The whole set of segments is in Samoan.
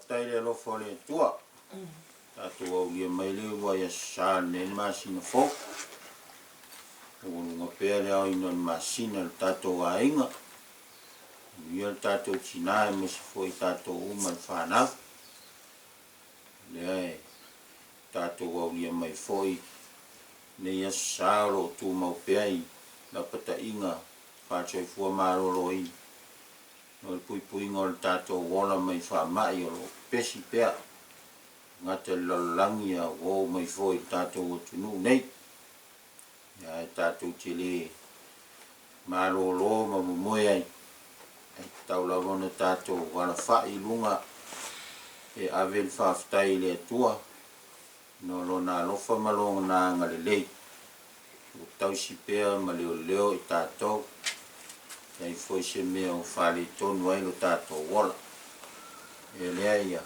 Faafetai i le alofa o le Atua, tatou aulia mai le uluai Aso Sa i lenei masina fou. Taualuga pea le aoina o le masina i le tatou aiga. Manuia le tatou tina aemaise foi tatou uma le fanau. Lea e tatou aulia mai foi lenei Aso Sa o lo o tumau pea i lapataiga faale-soifua maloloina. O le puipuiga o le tatou ola mai faamai o lo o pepesi pea e gata i le lalolagi a ua oo mai foi i le tatou atunuu nei. Ae tatou te le malolo ma momoe ai, ae tatau lava ona tatou alafai i luga e ave le faafetai i le Atua ona o Lona alofa ma Lona agalelei ua tausi pea ma leoleo i tatou, leai foi se mea o faaletonu ai lo tatou ola. O le mea lea ia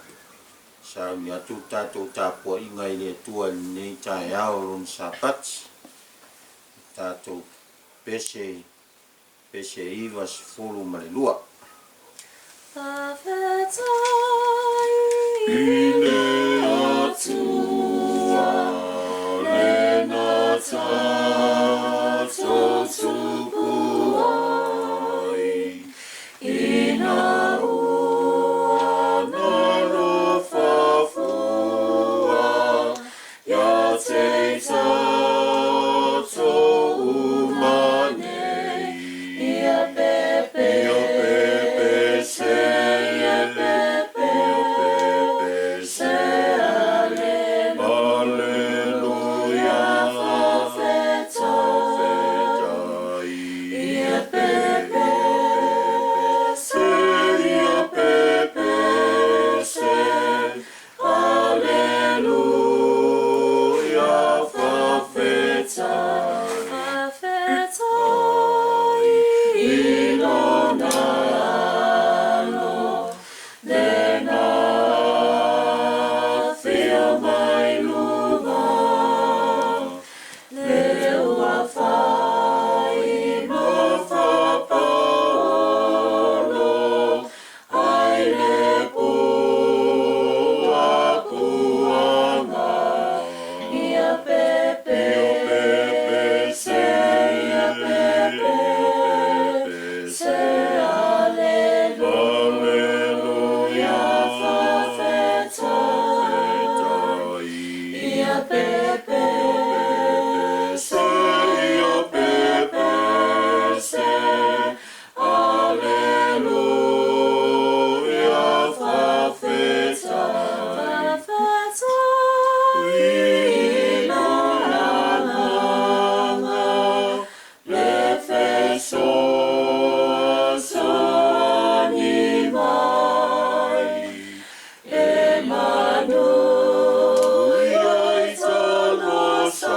sauni atu le tatou tapuaiga i le Atua i lenei taeao o Lona Sapati, le tatou pese Pese 92. Faafetai i le Atua le na tatou tupu ai ina ua nalofa fua ia te tatou uma nei. Ia pepe, ia pepe se, ia pepe, pepe se, aleluia, faafetai. Ia pepe se, ia pepe se, Aleluia, faafetai. Faafetai i lona alo, lena afio mai luga, le ua fai ma faapaolo Ai le puapuaga ia pepe, se ia pepe, se aleluia, faafetai. Ia pepe, se ia pepe, se Aleluia, faafetai. Faafetai i lona agaga, le fesoasoani mai, e manuia i talosaga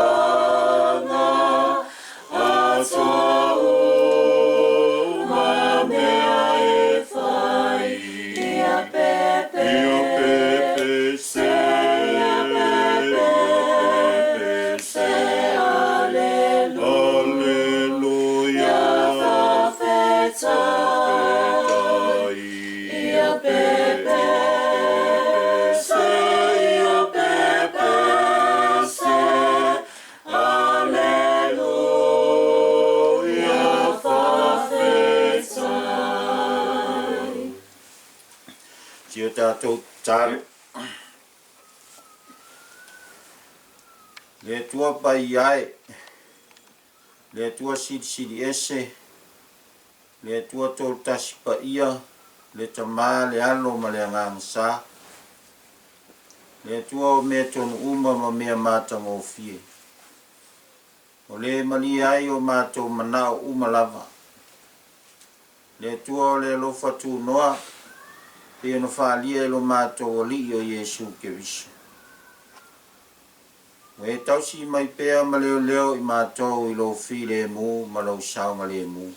atau ma mea e fai. Ia pepe, ia pepe se, ia pepe se, aleluia, faafetai. Ia pepe se, ia pepe se, aleluia, faafetai. Si o tatou tatalo. Le Atua Paia e, le Atua Silisili Ese, le Atua Tolutasi Paia, le Tama, le Alo ma le Agaga Sa, le Atua o mea tonu uma ma mea matagofie, o le malie ai o matou manao uma lava, le Atua o le alofa tunoa, pei ona faalia e lo matou Alii o Iesu Keriso. Ua e tausi mai pea ma leoleo i matou i lou filemu ma lou saogalemu.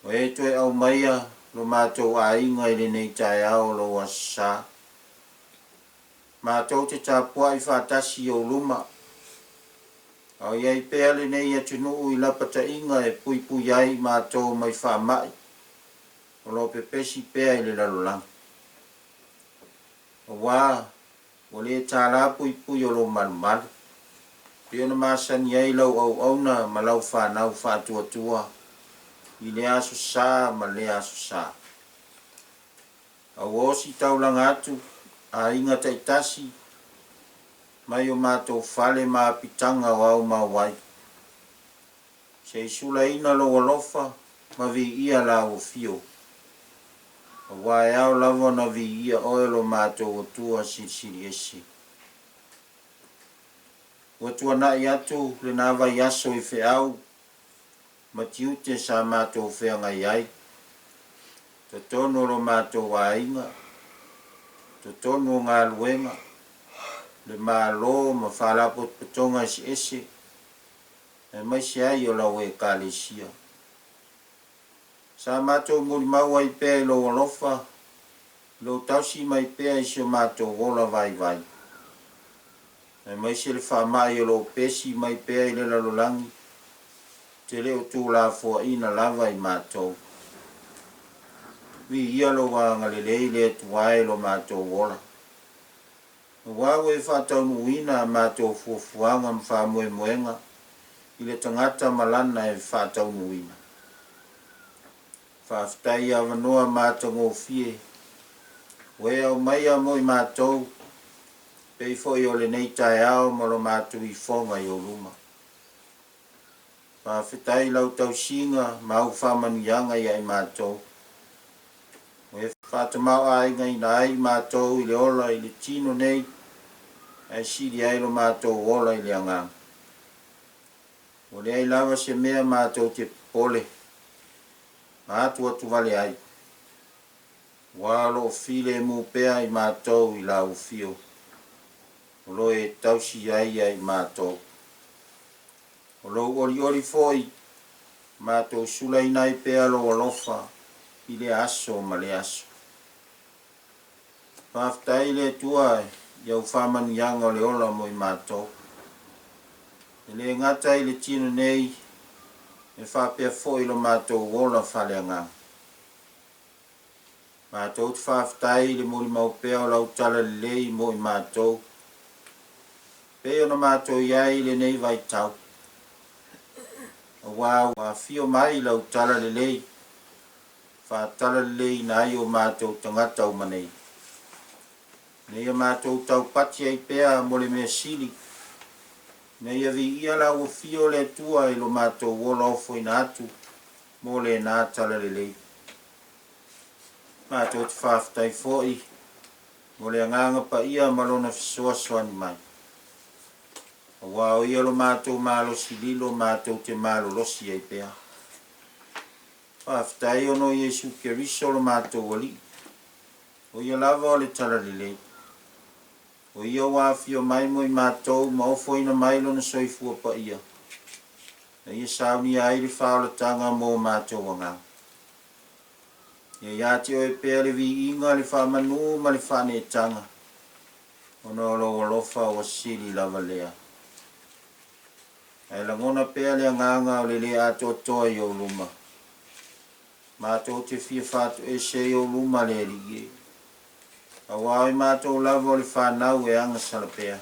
Ua e toe aumaia lo matou aiga i lenei taeao o lou Aso Sa. Matou te tapuai faatasi i ou luma, a o i ai pea lenei atunuu i lapataiga e puipui ai i matou mai faamai o lo o pepesi pea i le lalolagi. Auā ua le tālā puipui o lou malumalu, pei ona masani ai lau auauna ma lau fanau faatuatua i lea aso sa ma lea aso sa. A ua ositaulaga atu aiga taitasi mai o matou fale ma apitaga o ao mau ai, se i sulaina lou alofa ma viia lau afio, auā e ao lava ona viia oe lo matou Atua Silisili Ese. Ua tuanai atu lena vaiaso i feau ma tiute sa matou feagai ai, totonu o lo matou aiga, totonu o galuega, le Malo ma faalapotopotoga eseese, aemaise ai o lau Ekalesia. Sa matou molimau ai pea i lou alofa, i lou tausi mai pea i si o matou ola vaivai, aemaise le faamai o lo o pesi mai pea i le lalolagi, te le o tuulafoaina lava i matou. Viia lou agalelei le Atua e lo matou ola. Aua ua e faataunuuina a matou fuafuaga ma faamoemoega i le tagata ma lana e faataunuuina. Faafetai i avanoa matagofie ua e aumaia mo i matou, pei foi o lenei taeao ma lo matou ifoga i ou luma. Faafetai i lau tausiga ma au faamanuiaga ia i matou, ua e faatamaoaigaina ai matou i le ola i le tino nei, ae sili ai lo matou ola i le agaga. Ua leai lava se mea matou te popole ma atuatuvale ai, aua o lo o filemu pea i matou i lau afio, o lo e tausi ai ia i matou. O lou olioli foi, matou sulaina ai pea lou alofa i lea aso ma lea aso. Faafetai i le Atua i au faamanuiaga o le ola mo i matou. E le gata i le tino nei, e faapea foi lo matou ola faaleagaga. Matou te faafetai i le molimau pea o lau talalelei mo i matou, pei ona matou i ai i lenei vaitau, aua ua afio mai lau talalelei, faatalaleleiina ai o matou tagata uma nei. Ina ia matou taupati ai pea mo le mea sili, ina ia viia lau afio o le Atua i lo matou ola ofoina atu mo lena talalelei. Matou te faafetai foi mo le Agaga Paia ma Lona fesoasoani mai, aua o Ia lo matou malosi lilo matou te malolosi ai pea. Faafetai ona o Iesu Keriso lo matou Alii, o Ia lava o le Talalelei. O Ia ua afio mai mo i matou ma ofoina mai Lona soifua paia, na Ia saunia ai le faaolataga mo o matou agaga. Ia ia te oe pea le viiga, le faamanū ma le faaneetaga, ona o lou alofa ua sili lava lea. Ae lagona pea le agaga o le lē atoatoa i ou luma. Matou te fia faatoese i ou luma le Alii e. Aua o i matou lava o le fanau e agasala pea.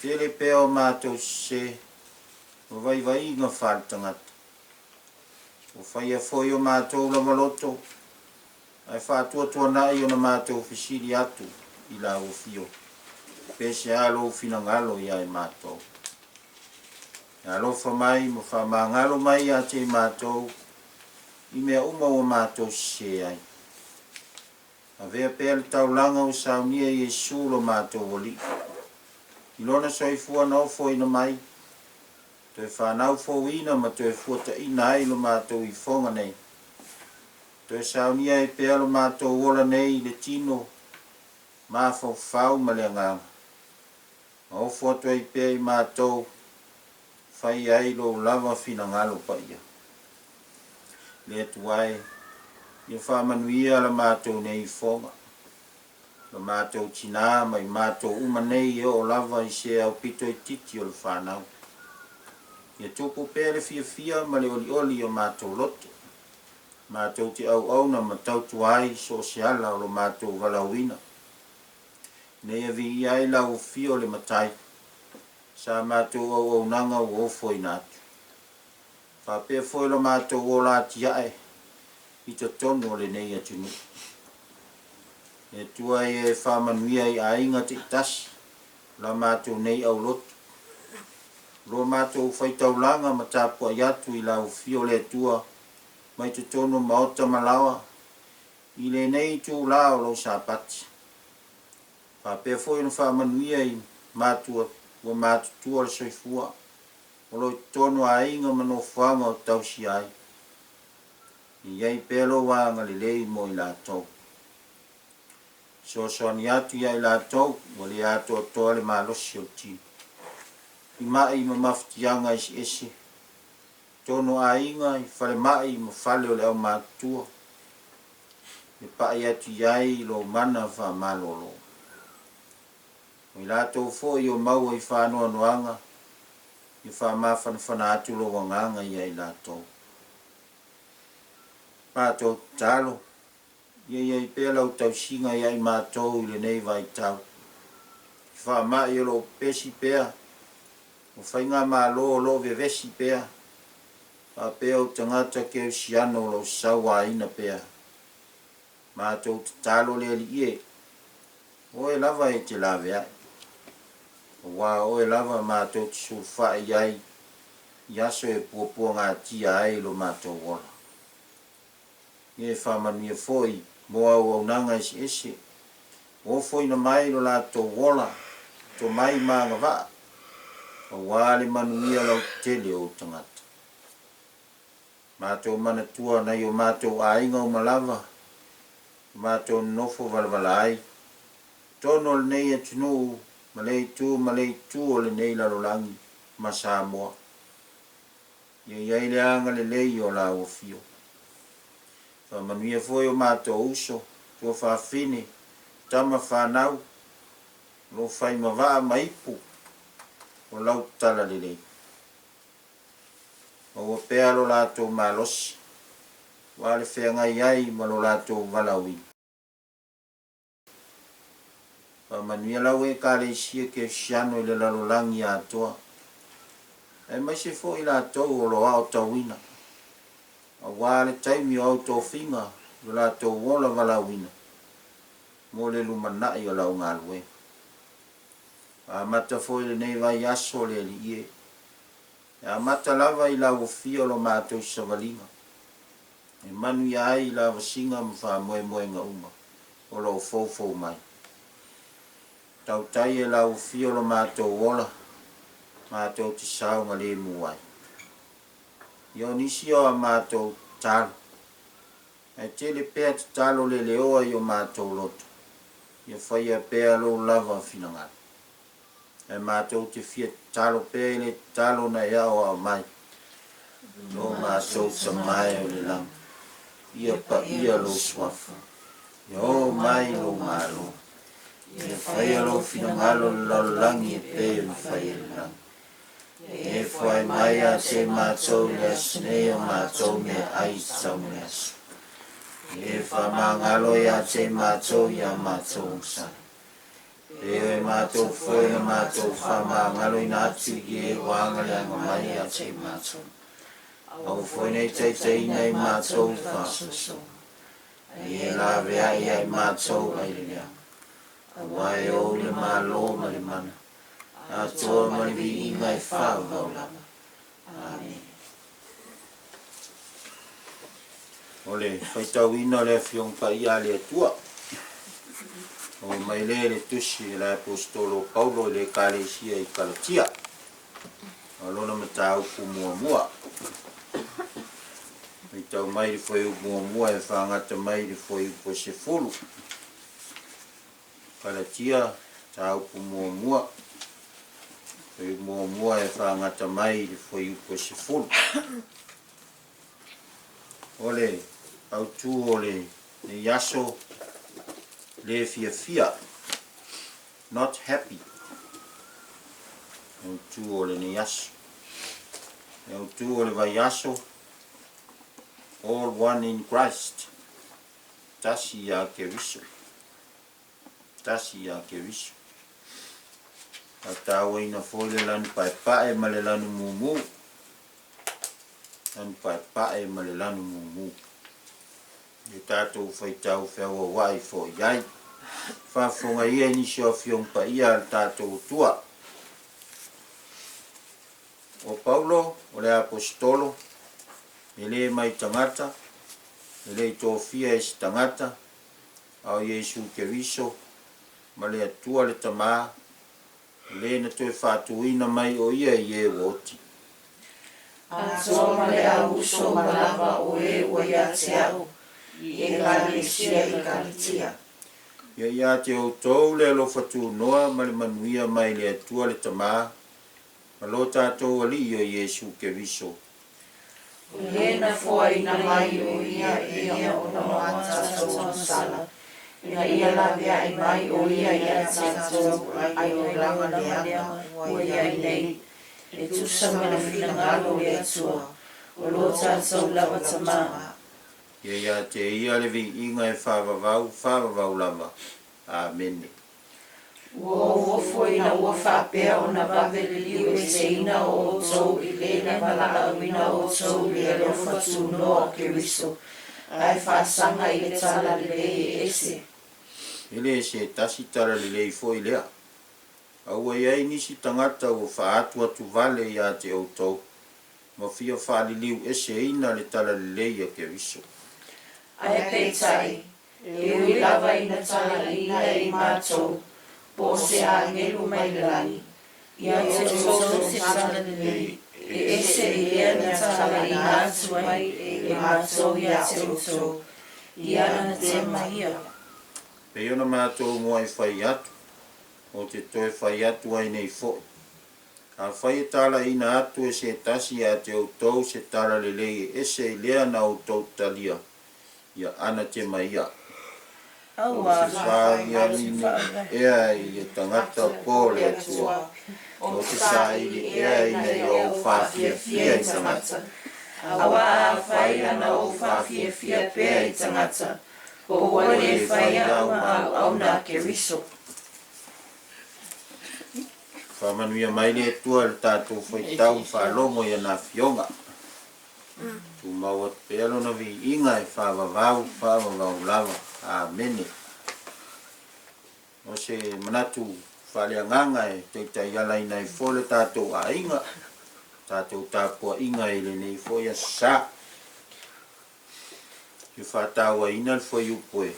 Tele pea o matou sesē ma vaivaiga faaletagata. Ua faia foi o matou lava loto, ae faatuatuanai ona matou fesili atu i lau afio, pe se a lou finagalo ia i matou. E alofa mai ma faamagalo mai ia te i matou i mea uma ua matou sesē ai. Avea pea le taulaga ua saunia i Iesu lo matou Alii, i lona soifua na ofoina mai, toe fanau fouina ma toe fuataina ai lo matou ifoga nei, toe saunia ai pea lo matou ola nei i le tino, mafaufau ma le agaga, ma ofo atu ai pea i matou, fai ai lou lava finagalo paia. Le Atua e, ia faamanuia la matou nei ifoga, lo matou tinā ma i matou uma nei e oo lava i se aupito itiiti o le fanau. Ia tupu pea le fiafia ma le olioli o matou loto, matou te auauna ma tautua ai so o se ala o lo matou valaauina. Ina ia viia ai lau afio le Matai, sa matou auaunaga ua ofoina atu. Faapea foi lo matou ola atiae i totonu o lenei atunuu. Le Atua ia e faamanuia i aiga taitasi o la matou nei aulotu. O lo matou faitaulaga ma tapuai atu i lau afio le Atua mai totonu o maota ma laoa i lenei itulā o lou Sapati. Faapea foi ona faamanuia i matua ua matutua le soifua o lo o i totonu o aiga ma nofoaga o tausia ai. Ia i ai pea lou agalelei mo i latou. Fesoasoani atu ia i latou ua le atoatoa le malosi o le tino i ma'i ma mafatiaga eseese, i totonu o aiga, i falemai ma fale o le aumatutua, e pai atu i ai lou mana faamalolo. O i latou foi o maua i faanoanoaga, ia faamafanafana atu lou agaga ia i latou. Matou tatalo, ia i ai pea lau tausiga ia i matou i lenei vaitau. I faamai o lo o pepesi pea, o faigamalo o lo o vevesi pea, faapea o tagata kerisiano o lo o sauaina pea. Matou tatalo le Alii e, o Oe lava e te laveai, aua o Oe lava matou te sulufai i ai i aso e puapuagatia ai lo matou ola. Ia e faamanuia foi mo auaunaga eseese, ua ofoina mai lo latou ola, tomai ma agavaa, aua le manuia lautele o ou tagata. Matou manatua nai o matou aiga uma lava, ua matou nonofo valavala ai, i totonu o lenei atunuu ma lea itu ma le itu o lenei lalolagi ma Samoa. Ia i ai le agalelei o lau afio. Faamanuia foi o matou uso, tuafafine, tama fanau, o lo o fai ma vaa ma ipu o lau talalelei. Maua pea lo latou malosi, aua le feagai ai ma lo latou valaauina. Faamanuia lau Ekalesia Kerisiano i le lalolagi atoa, aemaise foi i latou o lo o aotauina, aua le taimi o au tofiga i lo latou ola valaauina mo le lumanai o lau galuega. Ua amata foi lenei vaiaso le Alii e, e amata lava i lau afio lo matou savaliga, e manuia ai lavasiga ma faamoemoega uma o lo o foufou mai. Tautai e lau afio lo matou ola, matou te saogalemu ai. Ia o nisi o a matou tatalo, ae tele pea tatalo leleoa i o matou loto, ia faia pea lou lava finagalo. Ae matou te fia tatalo pea i le tatalo na e aoao mai, Lo matou Tama e o le lagi, ia paia lou suafa, ia oo mai lou Malo, ia faia lou finagalo i le lalolagi e pei ona faia i le lagi. Ia e foai mai ia te matou i le aso nei o matou meaai i tatau ma le aso. Ia e faamagalo ia te matou i a matou agasala. E o e matou foi na matou faamagaloina atu i e ua agaleaga mai ia te matou. Aua foi ne i taitaiina i matou i faasoasoaga, a ia e laveai ia i matou ai le leaga. Aua e ou le Malo ma le mana, atoa ma le viiga e faavavau lava. Amene. O le faitauina o le Afioga Paia a le Atua. Oo mai lea i le tusi a le Aposetolo o Paulo i le Ekalesia i Kalatia. O lona mataupu muamua. Faitau mai le fuaiupu muamua e faagata mai i le fuaiupu e 10. Kalatia, mataupu muamua. Fuaiupu muamua e faagata mai i le fuaiupu e 10. O le autu o lenei aso, le fiafia, not happy, le autu o lenei aso. Le autu o le vaiaso, all one in Christ, tasi ia Keriso. Tasi ia Keriso. Faatauaina foi le lanu paepae ma le lanu mumu. Lanu paepae ma le lanu mumu. Ia tatou faitau feauauai foi ai. Faafofoga ia i nisi o Afioga Paia a le tatou Atua. O Paulo, o le Aposetolo, e lē mai tagata, e le i tofia e se tagata, a o Iesu Keriso, ma le Atua le Tamā, o lē na toe faatuina mai o ia i e ua oti. Atoa ma le au uso uma lava o e ua ia te au i Ekalesia i Kalitia. Ia ia te outou le alofa tunoa ma le manuia mai le Atua le Tamā, ma lo tatou Alii o Iesu Keriso. O le na foaina mai o ia e ia ona o a tatou agasala, ina ia laveai mai o ia ia tatou ai olaga leaga ua i ai nei, e tusa ma le finagalo o le Atua, o lo tatou lava Tamā. Ia ia te ia le viiga e faavavau, faavavau lava. Amene. Ua ou ofo ina ua faapea ona vave liliu eseina o outou i le na valaauina outou i le alofa tunoa o Keriso, ae faasaga i le talalelei e ese. E le se tasi talalelei foi lea. A ua i ai nisi tagata ua faaatuatuvale ia te outou, ma fia faaliliu eseina le talalelei a Keriso. Ae peitai, e ui lava ina talaiina e matou, po o se agelu mai le lagi, ia te outou se talalelei, e ese i lea na talaiina atu ai e matou ia te outou, ia anatema ia. Pei ona matou muai fai atu, ou te toe fai atu ai nei foi. Afai e talaiina atu e se tasi ia te outou se talalelei e ese i lea na outou talia, ia anatema ia. Ou te faalialini ea i tagata po o le Atua, ou te saili ea ina ia ou faafiafia i tagata. Auā afai ana ou faafiafia pea i tagata, po ua lē fai au ma auauna a Keriso. Faamanuia mai le Atua i le tatou faitau ma faalogo i ana Afioga. Tumau atu pea Lona viiga e faavavau, faavavau lava. Amene. O se manatu faaleagaga e taitaialaina ai foi le tatou aiga, tatou tapuaiga i lenei foi aso Sa. E faatauaina le fuaiupu e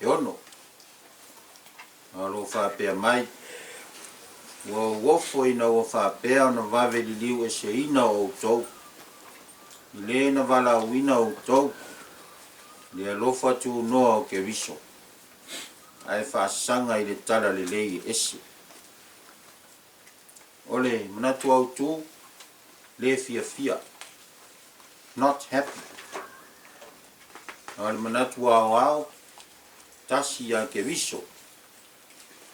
6. A o lo o faapea mai, Ua ou ofo ina ua faapea ona vave liliu eseina o outou, i lē na valaauina outou, i le alofa tunoa o Keriso, ae faasaga i le talalelei e ese. O le manatu autu, lē fiafia, not happy. A o le manatu aoao, tasi ia Keriso,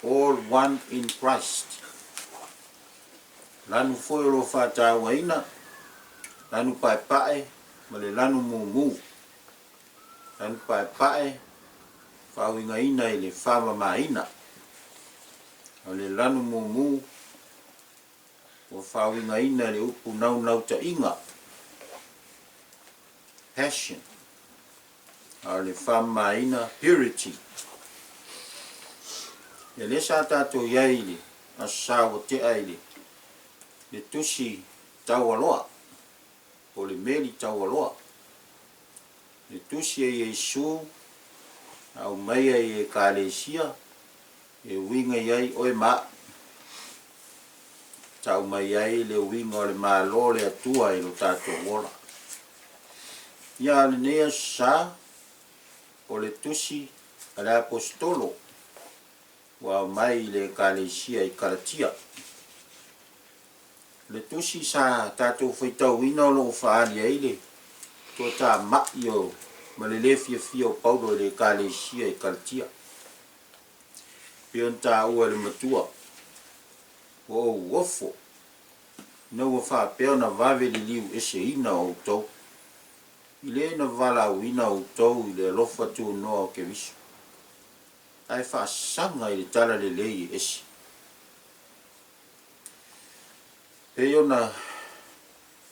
all one in Christ. Lanu foi o lo o faatauaina, lanu paepae ma le lanu mumu. Lanu paepae faauigaina i le faamamaina. O le lanu mumu ua faauigaina i le upu naunautaiga, passion. A o le faamamaina, purity. Ia lea sa tatou i ai i le Aso Sa ua tea i le le tusi taualoa, po o le meli taualoa. Le tusi a Iesu na aumaia i Ekalesia e uiga i ai oe ma a'u. Tau mai ai le uiga o le Malo o le Atua i lo tatou ola. Ia a o lenei Aso Sa, o le tusi a le Aposetolo ua aumai i le Ekalesia i Kalatia. O le tusi sa tatou faitauina o lo o faaali ai le toatama'i o ma le lē fiafia o Paulo i le Ekalesia i Kalatia. Pei ona taua e le matua, Ua ou ofo, ina ua faapea ona vave liliu eseina outou, i lē na valaauina outou i le alofa tunoa o Keriso. Ae faasaga i le talalelei e ese. Pei ona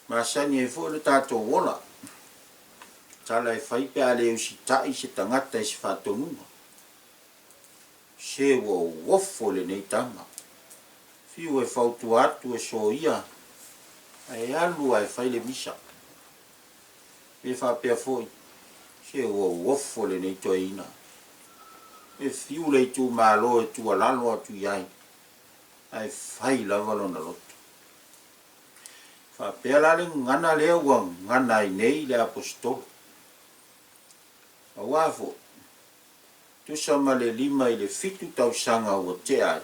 masani ai foi lo tatou ola, tala e fai pe a le usitai se tagata i se faatonuga. Se ua ou ofo i lenei tama. Fiu e fautua atu e soia, ae alu lava e fai le misa. Pe faapea foi, se ua ou ofo i lenei toeaina. E fiu le itumalo e tuualalo atu i ai, ae fai lava lona loto. Faapea la le gagana lea ua gagana ai nei le Aposetolo. Aua foi, tusa ma le 5 i le 7 tausaga ua tea ai,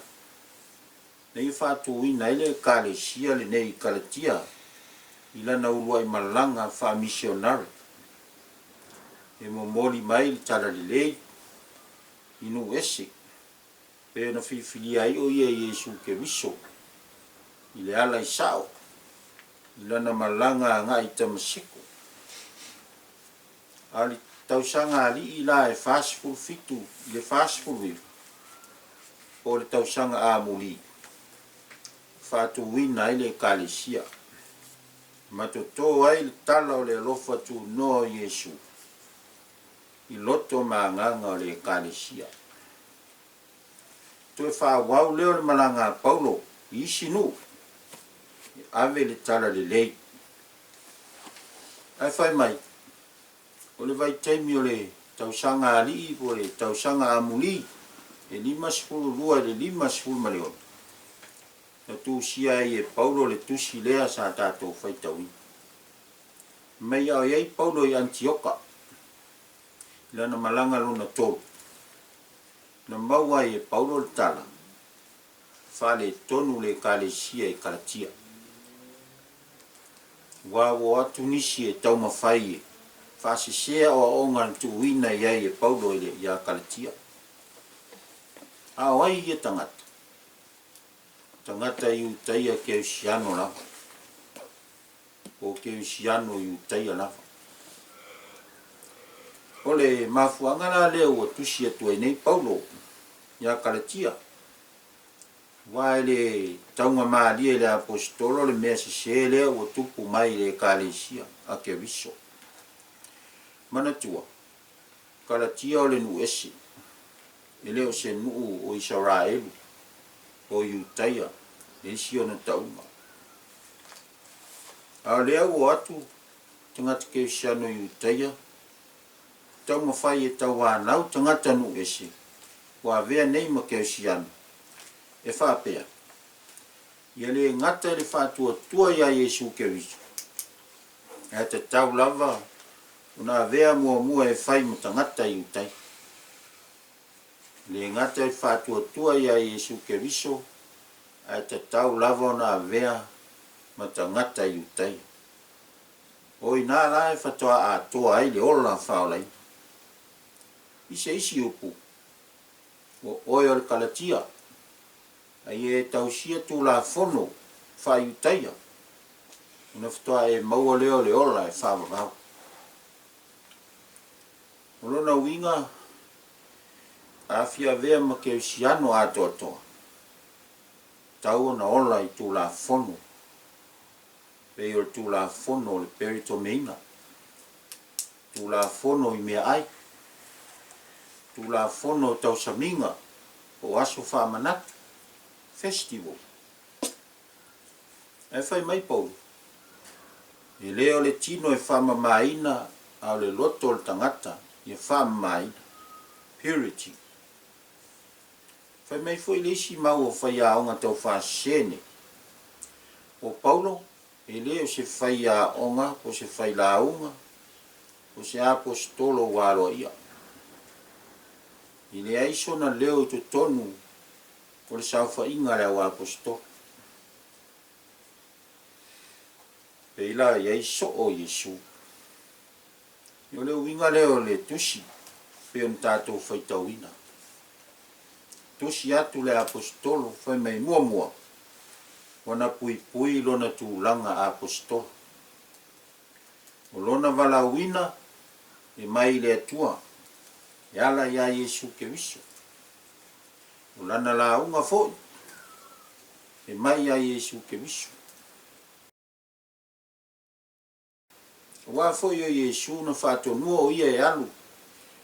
na ia faatuina ai le Ekalesia lenei i Kalatia i lana uluai malaga faamisionare e momoli mai le Talalelei i nuu ese, pei ona filifilia ai o ia e Iesu Keriso i le ala i sao i lana malaga agai i Tamaseko. A o le tausaga alii la e 47 i le 49, po o le tausaga amuli, faatuina ai le Ekalesia, ma toto ai le tala o le alofa tunoa o Iesu i loto ma agaga o le Ekalesia. Toe faaauau lea o le malaga a Paulo i isi nuu e ave le tala lelei. Ae fai mai, o le vaitaimi o le tausaga alii po o le tausaga amuli e 52 i le 56, na tusia ai e Paulo le tusi lea sa tatou faitauina. Mai a o i ai Paulo i Antioka i lana malaga lona tolu, na maua ai e Paulo le tala, faaletonu le Ekalesia i Kalatia. Ua o atu nisi e taumafai e faasese aoaoga na tuuina i ai e Paulo i le ia Kalatia. A o ai ia tagata? Tagata Iutaia Keusiano lava, po o Keusiano Iutaia lava. O le mafuaaga la lea ua tusi atu ai nei Paulo ia Kalatia, aua e le taugamalie i le Aposetolo le mea sese lea ua tupu mai i le Ekalesia a Keriso. Manatua, Kalatia o le nuu ese, e le o se nuu o Isaraelu po o Iutaia le isi ona tauga. A o lea ua o atu tagata Kerisiano Iutaia taumafai e tauanau tagata nuu ese ua avea nei ma Kerisiano, e faapea, Ia le gata i le faatuatua iā Iesu Keriso, ae tatau lava ona avea muamua e fai ma tagata Iutaia. E le gata i le faatuatua iā Iesu Keriso, ae tatau lava ona avea ma tagata Iutaia. O inā la e faatoa atoa ai le ola faaolaina. I se isi upu, ua oe o le Kalatia, a ia e tausia Tulafono faa-Iutaia, ona faatoa e maua lea o le ola e faavavau. O lona uiga, a fia avea ma Kerisiano atoatoa, tatau ona ola i Tulafono, pei o le Tulafono o le Peritomeina, Tulafono i meaai, Tulafono o tausamiga po o aso faamanatu, festival. Ae fai mai Paulo, E le o le tino e faamamaina a o le loto o le tagata ia faamamaina, purity. Fai mai foi le isi mau o faiaoga taufaasese nei, O Paulo e le o se faiaoga po o se failauga po o se aposetolo ua aloaia. E leai sona leo i totonu o le saofaiga a le au aposetolo. Pei la i ai soo o Iesu. O le uiga lea o le tusi pei ona tatou faitauina. Tusi atu le Aposetolo fai mai muamua, ua na puipui lona tulaga Aposetolo. O lona valaauina e mai i le Atua e ala iā Iesu Keriso. O lana lauga foi e mai ia Iesu Keriso. Aua foi o Iesu na faatonua o ia e alu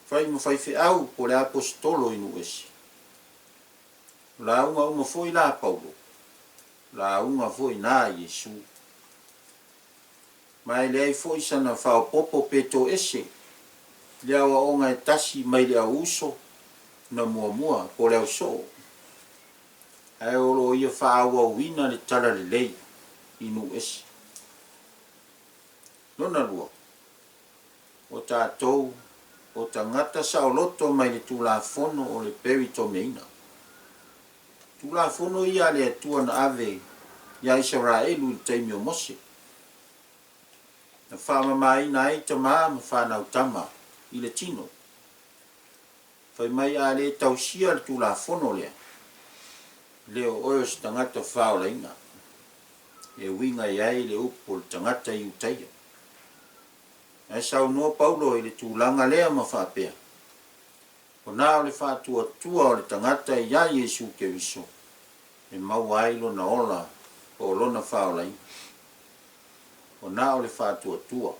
fai ma faifeau po o le aposetolo i nuu ese. O lauga uma foi la a Paulo, lauga foi na a Iesu. Ma e leai foi sana faaopoopo pe toese i le aoaoga e tasi mai le au uso na muamua po o le ausoo, ae o lo o ia faaauauina le talalelei i nuu ese. Lona lua, o tatou o tagata saoloto mai le Tulafono o le Peritomeina. Tulafono ia a le Atua na ave ia Isaraelu i le taimi o Mose, na faamamaina ai tama ma fanau tama i le tino. Fai mai a le tausia le Tulafono lea, le o oe o se tagata faaolaina, e uiga i ai le upu o le tagata Iutaia. Ae saunoa Paulo i le tulaga lea ma faapea, O na o le faatuatua o le tagata iā Iesu Keriso e maua ai lona ola po o lona faaolaina. O na o le faatuatua.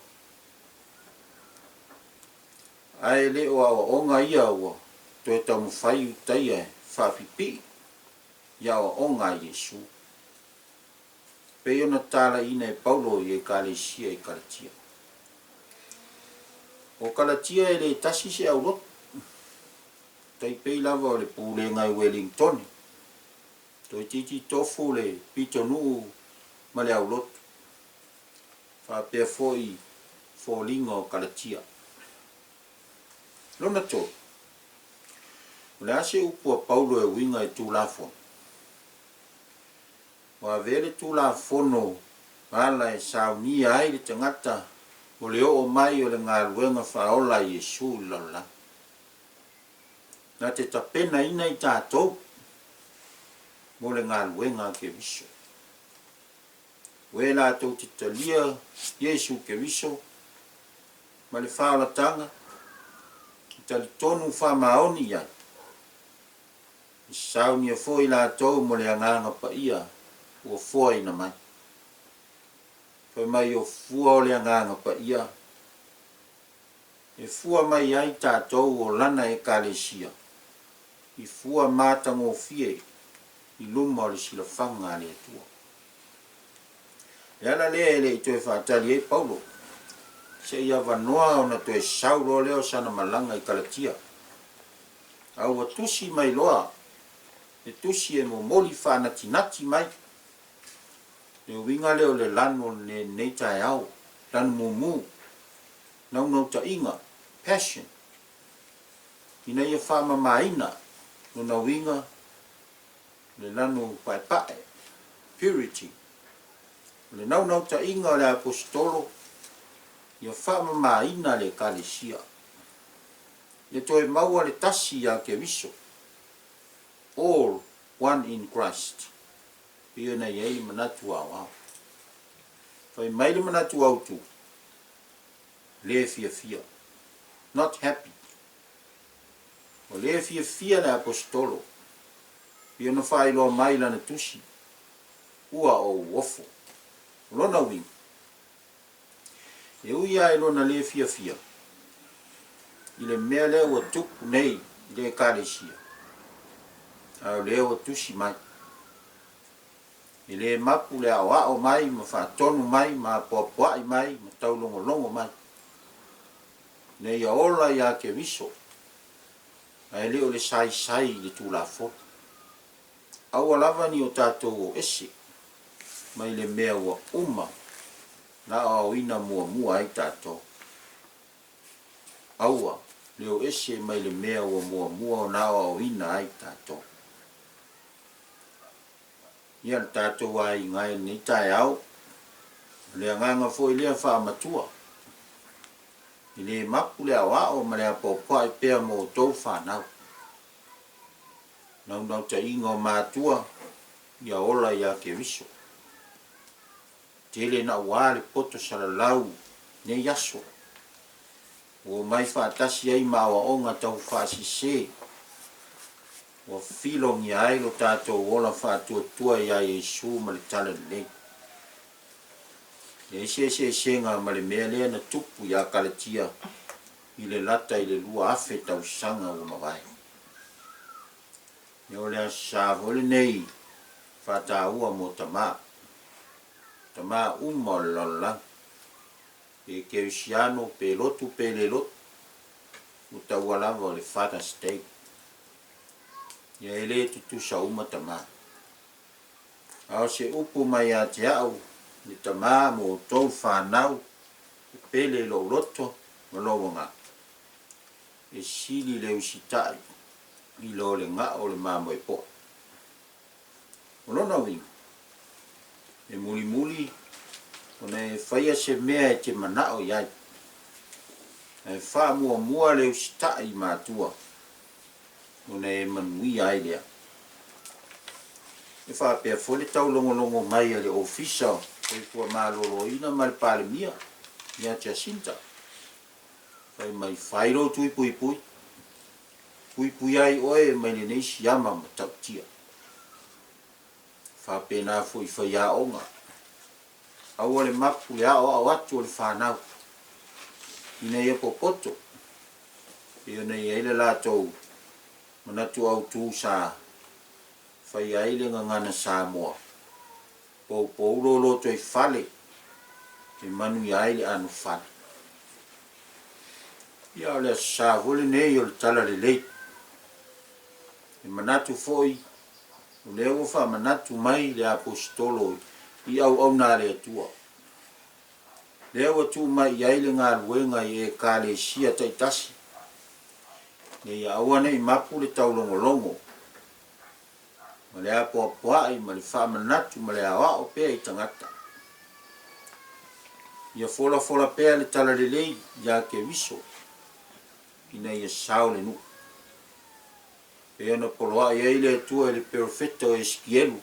Ae le o aoaoga ia ua toe taumafai Iutaia e faapipii i aoaoga a Iesu. Pei ona talaiina e Paulo i Ekalesia i Kalatia. O Kalatia e le tasi se aulotu, tai pei lava o le pulega i Welingtone, toeitiiti tofu le pitonuu ma le aulotu, faapea foi foliga o Kalatia. Lona tolu, o le a se upu a Paulo e uiga i Tulafono? Ua avea le Tulafono ala e saunia ai le tagata o le oo mai o le galuega faaola a Iesu i le lalolagi. Na te tapenaina i tatou mo le galuega a Keriso. O e latou te talia Iesu Keriso ma le faaolataga, e talitonu faamaoni i ai, E saunia foi latou mo le Agaga Paia ua foaina mai. Fai mai o fua o le Agaga Paia e fua mai ai tatou o Lana Ekalesia i fua matagofie i luma o le silafaga a le Atua. Le ala lea e le i toe faatali ai Paulo se i avanoa ona toe sau loa lea o sana malaga i Kalatia. A ua tusi mai loa le tusi e momoli faanatinati mai le uiga lea o le lanu o lenei taeao, lanu mumu, naunautaiga, passion, ina ia faamamaina lona uiga le lanu paepae, purity, o le naunautaiga o le Aposetolo ia faamamaina le Ekalesia. Ia toe maua le tasi ia Keriso, all one in Christ, pei ona i ai le manatu aoao. Fai mai le manatu autu, le fiafia, not happy. Ua le fiafia le Aposetolo, pei ona faailoa mai i lana tusi, Ua ou ofo. O lona uiga, E ui lava i lona le fiafia i le mea lea ua tupu nei i le Ekalesia, a o lea ua tusi mai, e le mapu le aoao mai ma faatonu mai ma apoapoai mai ma taulogologo mai, ina ia ola iā Keriso, ae le o le saisai i le Tulafono. Aua lava ni o tatou o ese mai le mea ua uma na aoaoina muamua ai tatou. Aua le o ese mai le mea ua muamua ona aoaoina ai tatou. Ia le tatou aiga i lenei taeao, o le agaga foi lea faamatua, e le mapu le aoao ma le apoapoai pea mo outou fanau. Naunautaiga o matua ia ola ia Keriso. Tele naua le poto salalau nei aso, ua omai faatasi ai ma aoaoga tau faasese. Ua filogia ai lo tatou ola faatuatua ia Iesu ma le Talalelei. E leai se eseesega ma le mea lea na tupu ia Kalatia i le lata i le 2000 tausaga ua mavae. Ia o le Aso Sa foi lenei faataua mo tama, tama uma o le lalolagi, pe kerisiano, pe lotu pe le lotu, ua taua lava o le Father's Day. Ia e le tutusa uma tama. A o se upu mai ia te au le tama mo outou fanau e pele i lou loto ma lou agaga, e sili le usitai i lo le gao o le mamoe poa. O lona uiga, e mulimuli ona e faia se mea e te manao i ai, ae faamuamua le usitai i matua ona e manuia ai lea. E faapea foi le taulogologo mai a le Ofisa o Soifua Maloloina ma le Palemia ia Jacinta, fai mai, Fai lou tui puipui, puipui ai oe mai lenei siama matautia. Faapena foi i faiaoga, aua le mapu le aoao atu o le fanau, ina ia popoto, pei ona i ai le latou manatu autu sa faia ai le gagana Samoa, poupou lo lotoifale e manuia ai le anofale. Ia o le Aso Sa foi lenei o le Talalelei. E manatu foi o lea ua faamanatu mai le Aposetolo i auauna a le Atua. Lea ua tuu mai i ai le galuega i Ekalesia taitasi, ina ia aua ne i mapu le taulogologo, ma le apoapoai ma le faamanatu ma le aoao pea i tagata. Ia folafola pea le talalelei ia Keriso, ina ia sao le nuu. Pei ona poloai ai le Atua i le perofeta o Esikielu,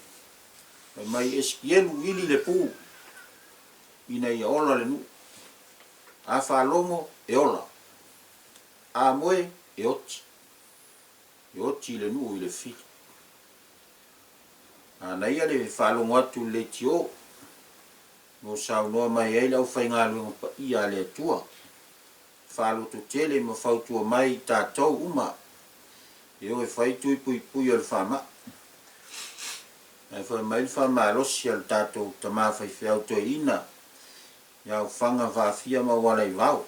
fai mai, Esikielu, ili le pu, ina ia ola le nuu. A faalogo, e ola. A moe, e oti. E oti le nuu i le fili. Manaia le faalogo atu i le leitio, mo saunoa mai ai le aufaigaluega paia a le Atua. Faalototele ma fautua mai i tatou uma e o e fai tui puipui o le faamai. Ae fai mai le faamalosi a le tatou tama faifeau toeaina ia Ufaga Faafia ma Ualaivao,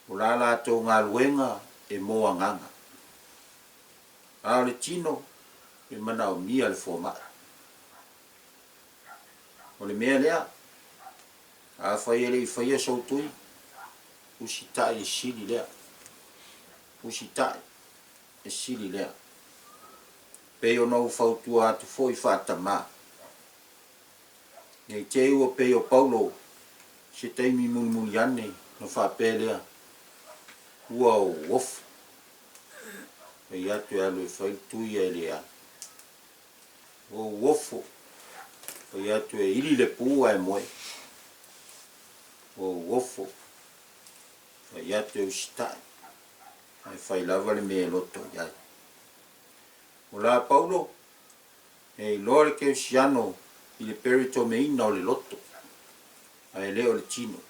o la latou galuega e mo agaga, a o le tino e manaomia le fomai. O le mea lea, Afai e le i faia sou tui, usitai e sili lea. Usitai e sili lea. Pei ona ou fautua atu foi faa-tama. Ne i te i ua pei o Paulo i se taimi mulimuli ane ona faapea lea, Ua ou ofo. Fai atu e alu e fai le tui ae le alu. Ua ou ofo, fai atu e ili le pu ae moe. Ua ou ofo, fai atu e usitai, ae fai lava le mea e loto i ai. O la Paulo, e iloa le kerisiano i le peritomeina o le loto, ae le o le tino.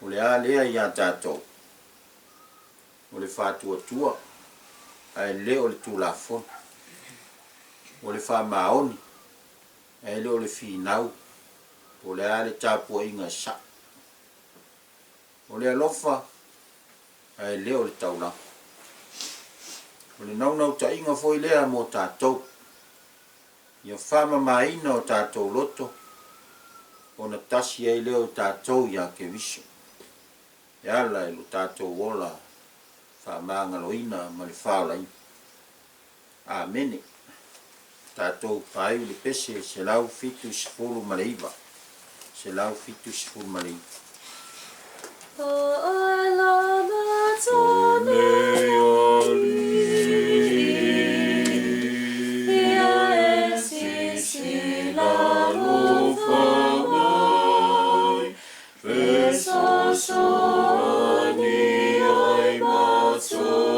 O le a lea ia tatou? O le faatuatua, ae le o le Tulafono. O le faamaoni, ae le o le finau, po o le a le tapuaiga e sa'o. O le alofa, ae le o le taulaga. O le naunautaiga foi lea mo tatou, ia faamamaina o tatou loto, ona tasi ai lea o tatou ia Keriso. E ala i lo tatou ola faamagaloina ma le faaolaina. Amene. Tatou faaiu le pese 179. 179. Fesoasoani ai matou.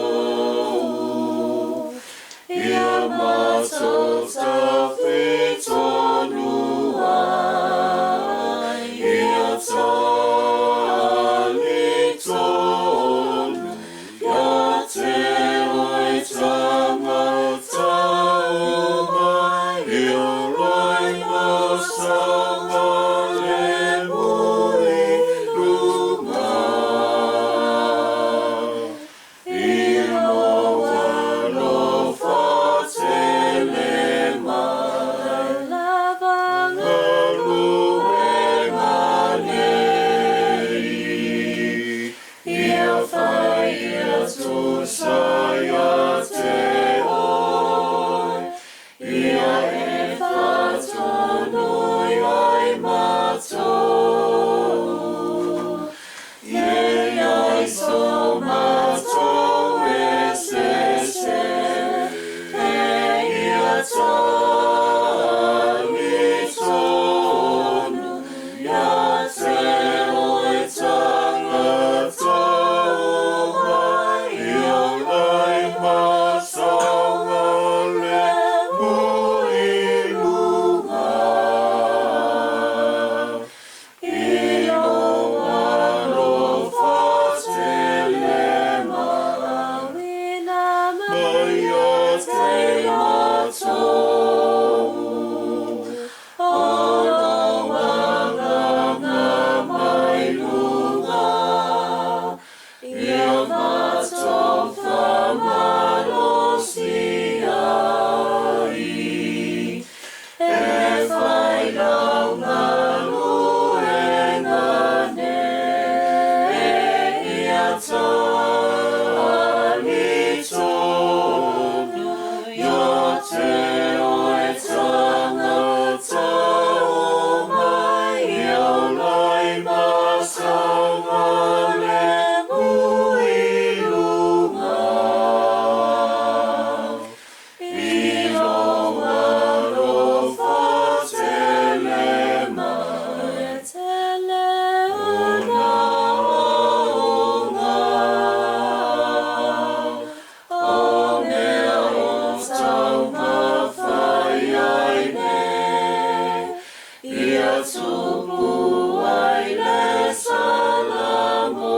Faatupu ai le Salamo.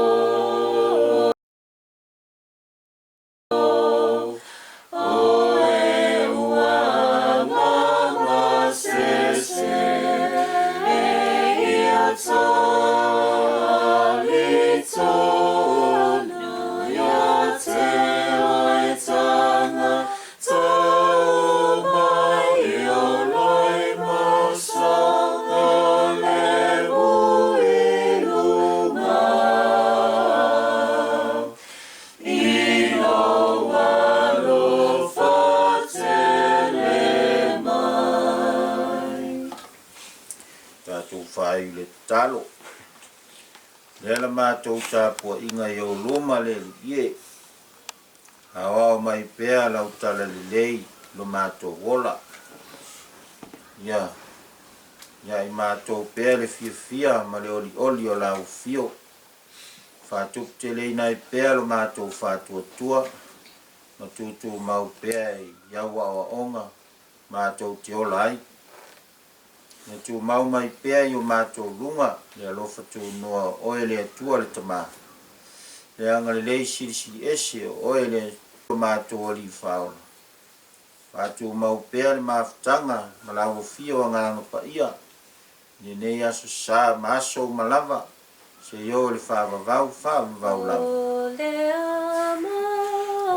O e ua agaga sese e ia talitonu ia te oe tagata uma i ola ai ma saogalemu i luga. I lou alofa tele mai. Tatou faaiu i le tatalo. Lea la matou tapuaiga i ou luma le Alii e. Aoao mai pea lau talalelei i lo matou ola. Ia, ia i matou pea le fiafia ma le olioli o lau afio. Faatuputeleina ai pea lo matou faatuatua ma tutumau pea i au aoaoga matou te ola ai. Ia tumau mai pea i o matou luga le alofa tunoa o Oe le Atua le Tama, le agalelei silisili ese o Oe le matou Alii Faaola. Faatumau pea le mafutaga ma lau Afio o Agaga Paia i lenei aso sa ma aso uma lava, seia oo i le faavavau, faavavau lava. O le amato.